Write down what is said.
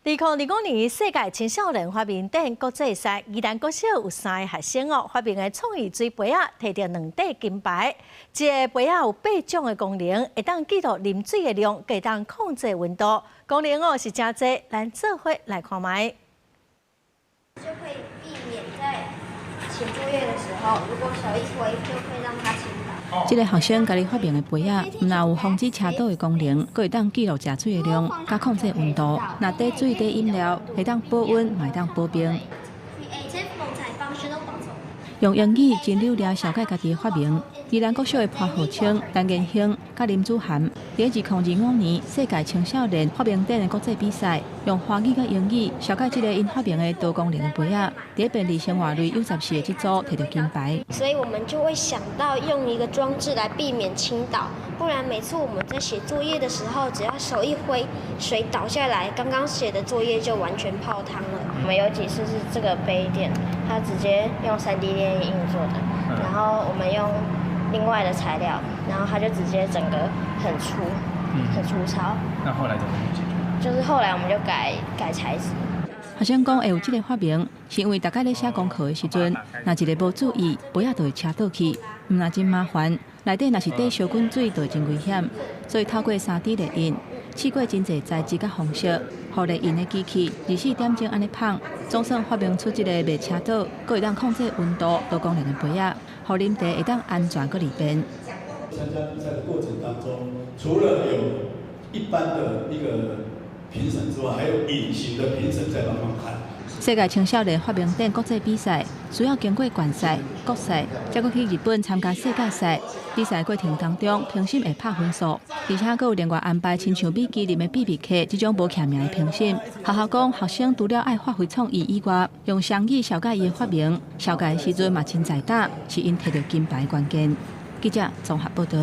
2025年世界青少年發明展國際賽，宜蘭國小有三个學生哦，發明的創意水杯仔，提著兩塊金牌。這个杯仔有八種的功能，會當記錄啉水的量，會當控制溫度。功能哦是誠濟，咱做伙來看覓。就可以避免在寫作業的時候，如果手一揮，就會讓它傾倒。這个學生家己發明的杯仔，毋但有防止車倒的功能，閣會當記錄食水的量，佮控制溫度。若貯水貯飲料，會當保溫，嘛會當保冰。用英語真溜掠紹介家己的發明。宜蘭國小的潘浩清、陳建興、佮林子涵，佇2025年世界青少年發明展的國際比賽，用華語佮英語紹介這个𪜶發明的多功能的杯仔，佇便利生活類有十四个這組提著金牌。所以我們就會想到用一個裝置來避免傾倒，不然每次我們在寫作業的時候，只要手一揮，水倒下來，剛剛寫的作業就完全泡湯了。我們有幾次是這個杯墊，它直接用3D 列印做的，然後我們用另外的材料，然後它就直接整個很粗，很粗糙。那後來怎麼解決？就是後來我們就改改材質。學生講會有這个發明，是因為逐擺咧寫功課的時陣，若一个無注意，杯仔就會車倒去，毋但真麻煩，內底若是貯燒滾水，就會真危險。所以透過3D 列印，試過真濟材質佮方式，予列印的機器24點鐘按呢麭，總算發明出這个袂車倒，閣會當控制溫度多功能的杯仔，予啉茶會當安全閣利便。參加比賽的過程當中，除了有一般的一個評審之外，還有隱形的評審在幫忙看。世界青少年發明展國際比賽需要經過縣賽、國賽，才閣去日本參加世界賽。比賽過程當中，評審會拍分數，而且閣有另外安排親像米其林的必比客這種無記名的評審。學校講，學生除了愛發揮創意以外，用雙語紹介伊的發明，紹介的時陣嘛真在膽，是𪜶提著金牌關鍵。記者綜合報道。